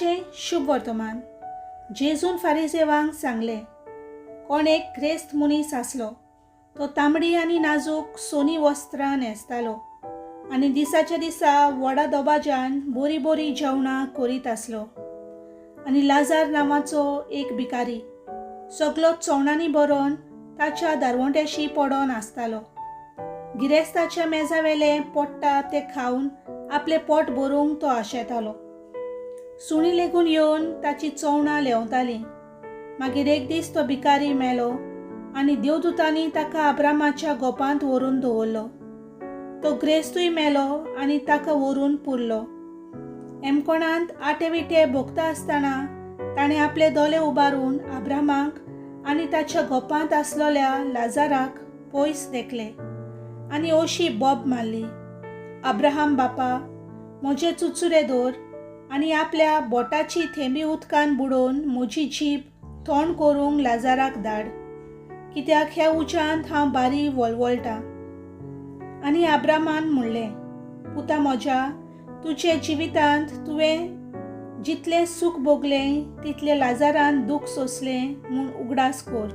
ख्रिस्ताचें शुभ वर्तमान. जेजून फारिजेवांक सांगलें, कोण एक ग्रेस्त मनीस आसलो. तो तांबडी आनी नाजूक सोनी वस्त्रां न्हेसतालो आनी दिसाच्या दिसा व्हडा दबाज्यान बरीं बरीं जेवणां करीत आसलो. आनी लाजार नांवाचो एक भिकारी सगलो चवणांनी भरोन ताच्या दारवंट्याशी पडोन आसतालो. गिरेस्ताच्या मेजावेलें पोडटा तें खावन आपलें पोट भरूंक तो आशेतालो. सुणीं लेगून येवन ताची चवणां लेंवतालीं. मागीर एक दीस तो भिकारी मेलो आनी देवदुतांनी ताका अब्रामाच्या गोपांत व्हरून दवरलो. तो ग्रेस्तूय मेलो आनी ताका व्हरून पुरलो. एमकोणांत आटे विटे भोगता आसतना ताणें आपले दोले उबारून अब्रामाक आनी ताच्या गोपांत आसलोल्या लाजाराक पयस देखले आनी अशी बोब मारली, अब्राहम बापा, म्हजे चुचुरे दवर आनी आपल्या बोटाची थेंबी उदकान बुडोवन म्हजी जीब थोंड करूंक लाजाराक धाड, कित्याक ह्या उज्यांत हांव बारी वळवळटां. आनी आब्रामान म्हणलें, पुता म्हज्या, तुजे जिवितांत तुवें जितलें सूख भोगलें तितलें लाजारान दूख सोंसलें म्हूण उगडास कर.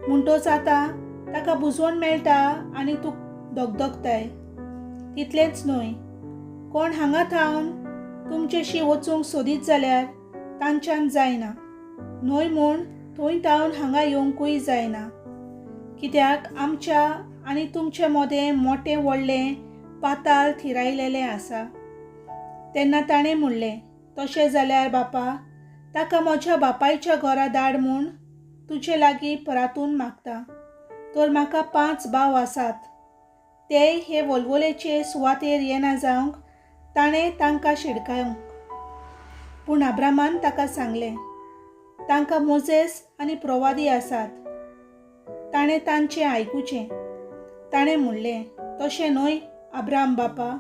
म्हणटोच आतां ताका बुजवण मेळटा आनी तूं दगदगताय. तितलेंच न्हय, कोण हांगा थावन तुमचेशी वचूंक सोदीत जाल्यार तांच्यान जायना, न्हय म्हूण थंय थावन हांगा येवंकूय जायना, कित्याक आमच्या आनी तुमचे मदें मोटें व्हडलें पाताळ थिरायलेलें आसा. तेन्ना ताणें म्हणलें, तशें जाल्यार बापा, ताका म्हज्या बापायच्या घरा धाड म्हूण तुजे लागीं परातून मागता. तर म्हाका 5 भाव आसात, तेय हे वलवलेचे सुवातेर येना जावंक ताणें तांकां शिडकावंक. पूण अब्रामान ताका सांगलें, तांकां मोजेस आनी प्रवादी आसात, ताणें तांचें आयकुचें. ताणें म्हणलें, तशें न्हय अब्राम बापा,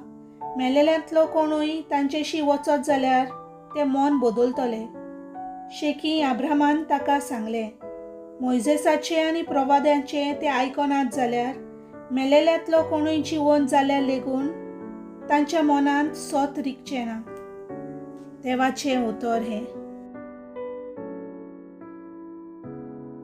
मेलेल्यांतलो कोणूय तांचेशी वचत जाल्यार ते मन बदलतले. शेकी अब्रामान ताका सांगलें, मोयजेसाचें आनी प्रवाद्यांचें ते आयकनात जाल्यार मेलेल्यांतलो कोणूय जिवन जाल्यार लेगून तांच्या मनांत सोत रिगचें ना. देवाचें उतर हें.